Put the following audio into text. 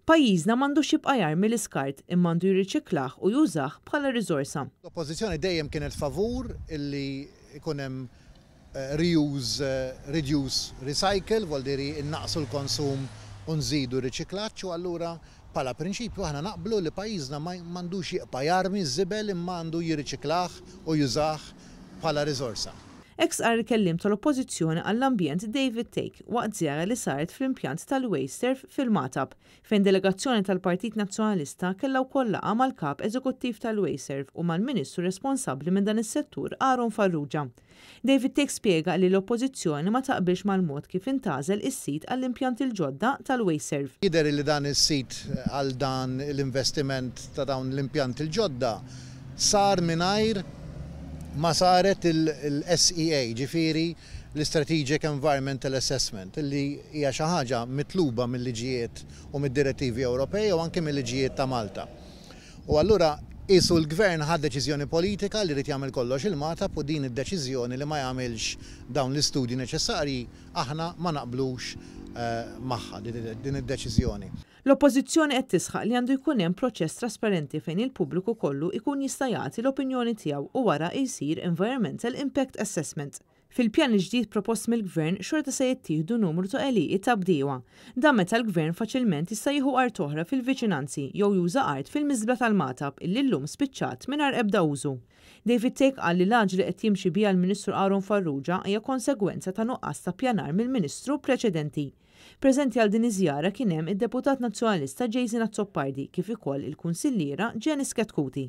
Pajjiżna m'għandux jibqa' jarmi l-iskart imma għandu jirriċiklah u jużah bħala riżorsa. L-Oppożizzjoni dejjem kienet favur illi jkun hemm reuse, reduce, recycle, vuol dire innaqqsu l-konsum u nżidu r-riċiklaġġ, u allura bħala prinċipju aħna naqblu li pajjiżna m'għandux jibqa' jarmi ż-żibel imma għandu jirriċiklah u jużah bħala riżorsa. Hekk stqarr il-kelliem tal-Oppożizzjoni għall-Ambjent David Thake waqt żjara li saret fl-impjant tal-WasteServ fil-Magħtab, fejn delegazzjoni tal-Partit Nazzjonalista kellha wkoll laqgħa mal-Kap Eżekuttiv tal-WasteServ u mal-Ministru responsabbli minn dan is-settur Aaron Farrugia. David Thake spjega li l-Oppożizzjoni ma taqbilx mal-mod kif intgħażel is-sit għall-impjanti l-ġodda tal-WasteServ. Jidher li dan is-sit għal dan l-investiment ta' dawn l-impjanti l-ġodda sar mingħajr ma saret il-SEA, ġifieri l-Strategic Environmental Assessment, li hija xi ħaġa mitluba mill-liġijiet u mid-direttivi Ewropej u anke mill-liġijiet ta' Malta. U allura qisu l-Gvern ħa deċiżjoni politika li jrid jagħmel kollox il-Magħtab, u din id-deċiżjoni li ma jagħmilx dawn l-istudji neċessarji aħna ma naqblux magħha din id-deċiżjoni. L-Oppożizzjoni qed tisħaq li għandu jkun hemm proċess trasparenti fejn il-pubbliku kollu jkun jista' jagħti l-opinjoni tiegħu u wara jsir Environmental Impact Assessment. Fil-pjan il-ġdid propost mill-Gvern xorta se jittieħdu numru ta' għelieqi ta' bdiewa. Dan meta l-Gvern faċilment jista' jieħu art oħra fil-viċinanzi jew juża art fil-miżbla tal-Magħtab illi llum spiċċat mingħajr ebda użu. David Thake qal li l-għaġla li qed jimxi biha l-Ministru Aaron Farrugia hija konsegwenza ta' nuqqas ta' pjanar mill-Ministru preċedenti. Preżenti għal din iż-żjara kien hemm id-Deputat Nazzjonalista Jason Azzopardi kif ukoll il-Kunsilliera Janice Chetcuti.